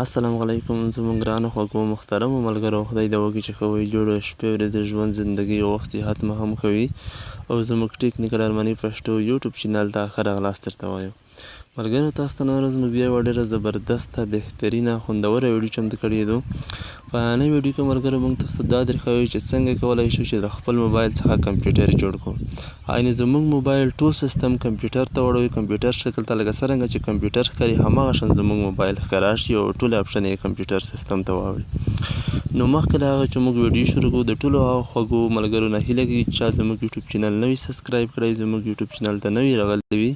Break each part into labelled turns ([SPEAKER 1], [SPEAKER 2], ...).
[SPEAKER 1] السلام علیکم زموږ ګرانو خوږو محترمو ملګرو، خدای د وکړي چې ښه وئ، جوړ وئ، شپې ورځې ژوند زندګي او وخت صحت مو هم ښه وي او زموږ ټیکنیکل ارمني پښتو یوټیوب چینل ته ښه راغلاست درته وایو. ملګرو تاسو ته نن ورځ موږ بیا یوه ډېره زبردسته، بهترینه، خوندوره ویډیو چمتو کړې ده. په ننۍ ویډیو کې ملګرو موږ تاسو ته دا درښیو چې څنګه کولای شو چې له خپل موبایل څخه کمپیوټر جوړ کړو. یعنې زموږ موبایل ټول سیستم کمپیوټر ته وړوي، کمپیوټر شکل ته، لکه څرنګه چې کمپیوټر ښکاري هماغه شان زموږ موبایل ښکاره شي او ټول آپشن یې کمپیوټر سیستم ته واوړي. نو مخکې له هغه چې موږ ویډیو شروع کړو، د ټولو هغو خوږو ملګرو نه هیله کېږي چې چا زموږ یوټیوب چینل نه وي سبسکرایب کړی، زموږ یوټیوب چینل ته نه وي راغلي وي،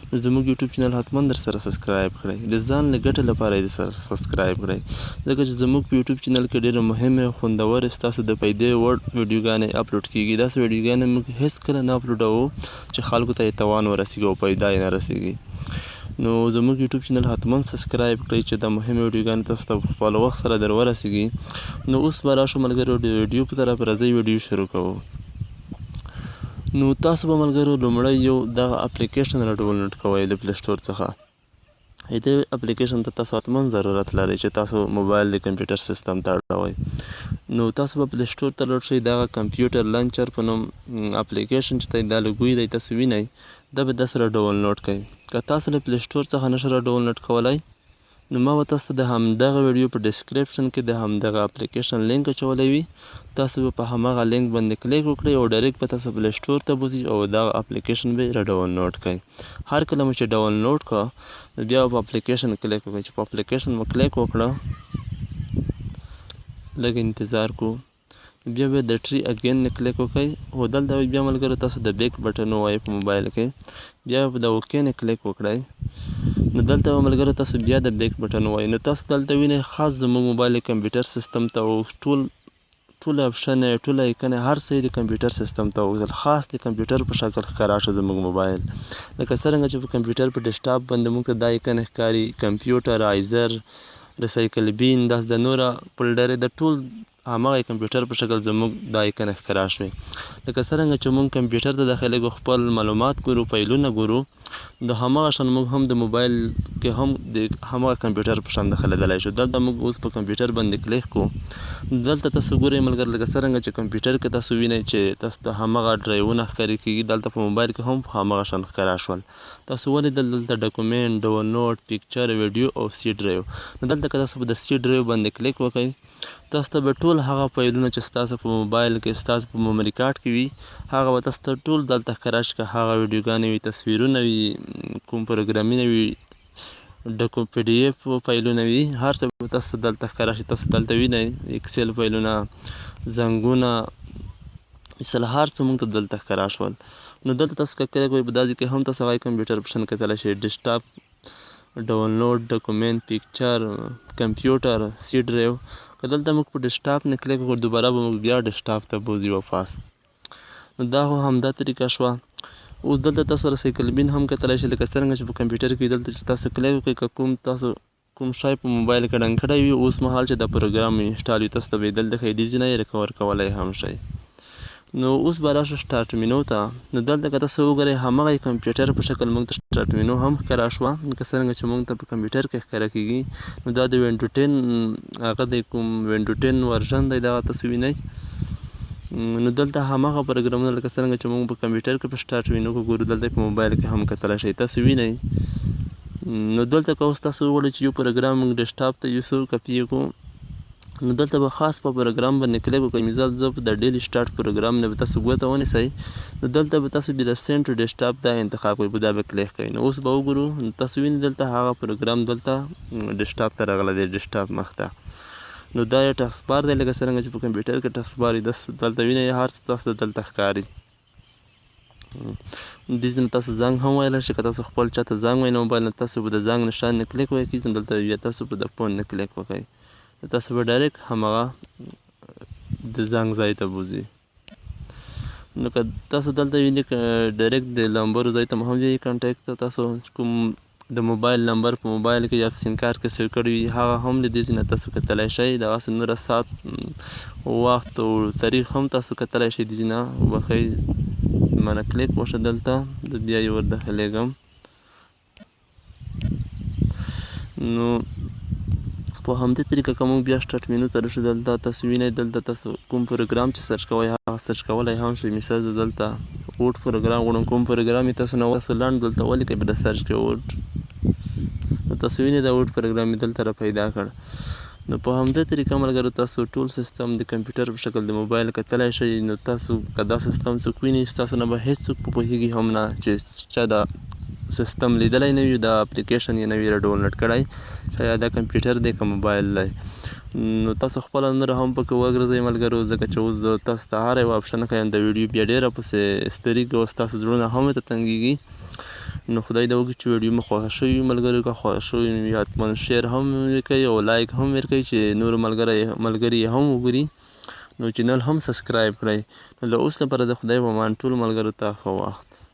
[SPEAKER 1] نو زموږ یوټیوب چینل حتما در سره سبسکرایب کړئ. د ځان له ګټې لپاره یې در سره سبسکرایب کړئ، ځکه چې زموږ په یوټیوب چینل کې ډېرې مهمې او خوندورې ستاسو د پیدې وړ ویډیوګانې اپلوډ کېږي. داسې ویډیوګانې موږ هېڅکله نه اپلوډوو چې خلکو ته یې توان ورسېږي او پیدا یې نه رسېږي. نو زموږ یوټیوب چینل حتما سبسکرایب کړئ چې دا مهمې ویډیوګانې تاسو ته په خپل وخت سره در ورسېږي. نو اوس به راشو ملګرو د ویډیو په طرف، راځئ ویډیو شروع کوو. نو تاسو به ملګرو لومړی یو دغه اپلیکیشن را ډاونلوډ کوئ له پلی سټور څخه. دې اپلیکیشن ته تاسو حتما ضرورت لرئ چې تاسو موبایل د کمپیوټر سیستم ته اړوئ. نو تاسو به پلی سټور ته لاړ شئ، دغه کمپیوټر لانچر په نوم اپلیکیشن چې دا لوګوی دی تاسو وینئ، دا به تاسو را ډاونلوډ کړئ. که تاسو له پلی سټور څخه نشئ را ډاونلوډ کولی، نو ما به تاسو ته د همدغه ویډیو په ډیسکریپشن کې د همدغه اپلیکیشن لینک اچولی وي. تاسو به په هماغه لینک باندې کلیک وکړئ او ډایرکټ به تاسو پلی سټور ته بوځي او دغه اپلیکیشن به را ډاونلوډ کړئ. هر کله مو چې ډاونلوډ کړ، نو بیا په اپلیکیشن کلیک وکړئ. چې په اپلیکیشن مو کلیک وکړه، لږ انتظار کو، بیا به د ټری اګین نه کلیک وکړئ. او دلته به بیا ملګرو تاسو د بیک بټن ووایئ په موبایل کې، بیا به د اوکی نه کلیک وکړئ. نو دلته به ملګرو تاسو بیا د بیک بټن ووایئ. نو تاسو دلته وینئ خاص زموږ موبایل کمپیوټر سیستم ته او ټول آپشن، ټول آیکن، هر څه د کمپیوټر سیستم ته وکتل، خاص د کمپیوټر په شکل ښکاره شو زموږ موبایل. لکه څرنګه چې په کمپیوټر په ډیسکټاپ باندې موږ ته دا آیکن ښکاري، کمپیوټر، آیزر، ریسایکل بین، داسې د نوره فولډر، د ټول هماغه کمپیوټر په شکل زموږ دا آیکن ښکاره شوې. لکه څرنګه چې موږ کمپیوټر ته داخلېږو، خپل معلومات ګورو، فایلونه ګورو، د هماغه شان موږ هم د موبایل کې هم د هماغه کمپیوټر په شان داخلېدلی شو. دلته موږ اوس په کمپیوټر باندې کلیک کوو. دلته تاسو ګورئ ملګرو، لکه څرنګه چې کمپیوټر کې تاسو وینئ چې تاسو ته هماغه ډرایوونه ښکاري کېږي، دلته په موبایل کې هم هماغه شان ښکاره شول. تاسو ولیدل دلته ډاکومنټ، ډاونلوډ، پکچر، ویډیو او سي ډرایو. نو دلته که تاسو په د سي ډرایو باندې کلیک وکړئ، تاسو ته به ټول هغه فایلونه چې ستاسو په موبایل کې ستاسو په میموري کارت کې وي، هغه به تاسو ته ټول دلته ښکاره شي. که هغه ویډیوګانې وي، تصویرونه وي، کوم پروګرامونه وي، ډکو پي ډي ایف فایلونه وي، هر څه به تاسو ته دلته ښکاره شي. تاسو دلته وینئ اکسل فایلونه، زنګونه، مثال هر څه موږ ته دلته ښکاره شول. نو دلته تاسو که کلیک وئ، په دا ځای کې هم تاسو هغه کمپیوټر په شان کتلی شئ، ډیسکټاپ، ډاونلوډ، ډاکومنټ، پکچر، کمپیوټر، سي ډرایو. که دلته موږ په ډیسکټاپ نه کلیک وکړو، دوباره به موږ بیا ډیسکټاپ ته بوځي واپس. نو دا خو همدا طریقه شوه. اوس دلته تاسو ریسایکل بین هم کتلی شئ، لکه څرنګه چې په کمپیوټر کې دلته چې تاسو کلیک وکړئ، که کوم تاسو کوم شی په موبایل کې ړنګ کړی وي، اوس مهال چې دا پروګرام انسټال وي، تاسو ته به یې دلته ښیي، دې ځای نه یې ریکور کولی هم شئ. نو اوس به راشو سټارټ مینو ته. نو دلته که تاسو وګورئ، هماغه کمپیوټر په شکل موږ ته سټارټ مینو هم ښکاره شوه، لکه څرنګه چې موږ ته په کمپیوټر کې ښکاره کېږي. نو دا د وینډو 10 هغه دی، کوم وینډو 10 ورژن دی دغه تاسو وینئ. نو دلته هماغه پروګرامونه لکه څرنګه چې موږ په کمپیوټر کې په سټارټ مینو کې ګورو، دلته په موبایل کې هم کتلی شئ، تاسو وینئ. نو دلته که اوس تاسو وغواړئ چې یو پروګرام موږ ډیسکټاپ ته یوسو، کپي یې کړو، نو دلته به خاص په پروګرام باندې کلیک وکړئ. مثال زه په د ډیلی سټارټ پروګرام نه به تاسو ګوته ونیسئ، نو دلته به تاسو بیا د سینډ ټو ډیسکټاپ دا انتخاب کړئ، په دا به کلیک کړئ. نو اوس به وګورو. نو تاسو وینئ دلته هغه پروګرام دلته ډیسکټاپ ته راغلی دی، ډیسکټاپ مخ ته. نو دا یو ټاسک بار دی، لکه څرنګه چې په کمپیوټر کې ټاسک بار وي. دلته وینئ هر څه تاسو ته دلته ښکاري. دې ځای نه تاسو زنګ هم ویلی شئ. که تاسو خپل چاته زنګ وئ موبایل نه، تاسو به د زنګ نشان نه کلیک وکړئ، نو دلته بیا تاسو به د فون نه کلیک وکړئ، نو تاسو به ډایرکټ هماغه د زنګ ځای ته بوځي. نو که تاسو دلته وینئ، که ډایرکټ د لمبرو ځای ته هم وي، کانټیکټ ته تاسو کوم د موبایل نمبر په موبایل کې یا سیم کارت کې سیو کړی وي، هغه هم له دې ځای نه تاسو کتلی شئ. دغسې نوره ساعت، وخت او تاریخ هم تاسو کتلی شئ دې ځای نه. وبخښئ، مانه کلیک وشه دلته، زه بیا یې ور داخلېږم. نو په همدې طریقه که موږ بیا سټارټ مینو ته راشو، دلته تاسو وینئ، دلته تاسو کوم پروګرام چې سرچ کوئ، هغه سرچ کولی هم شئ. مثال زه دلته ورډ پروګرام غواړم، کوم پروګرام یې تاسو نه تاسو لنډ دلته ولیکئ په د سرچ کې ورډ، نو تاسو وینئ دا ورډ پروګرام یې دلته را پیدا کړ. نو په همدې طریقه ملګرو تاسو ټول سیستم د کمپیوټر په شکل د موبایل کتلی شئ. نو تاسو که دا سیستم څوک ویني، ستاسو نه به هیڅوک په پوهیږي هم نه چې چا دا سیستم لیدلی نه وي، دا اپلیکیشن یې نه وي را ډاونلوډ کړی، چې آیا دا کمپیوټر دی که موبایل دی. نو تاسو خپله نور هم پکې وګرځئ ملګرو، ځکه چې اوس زه تاسو ته هر یو آپشن ښیم، د ویډیو بیا ډېره پسې سترېږي او ستاسو زړونه هم ورته تنګېږي. نو خدای دې وکړي چې ویډیو مو خوښه شوي وي ملګرو. که خوښه شوي وي، حتما شیر هم وکړئ او لایک هم ورکړئ چې نور ملګري یې هم وګوري. نو چینل هم سبسکرایب کړئ. نو له اوس لپاره د خدای په امان، ټولو ملګرو ته ښه وخت.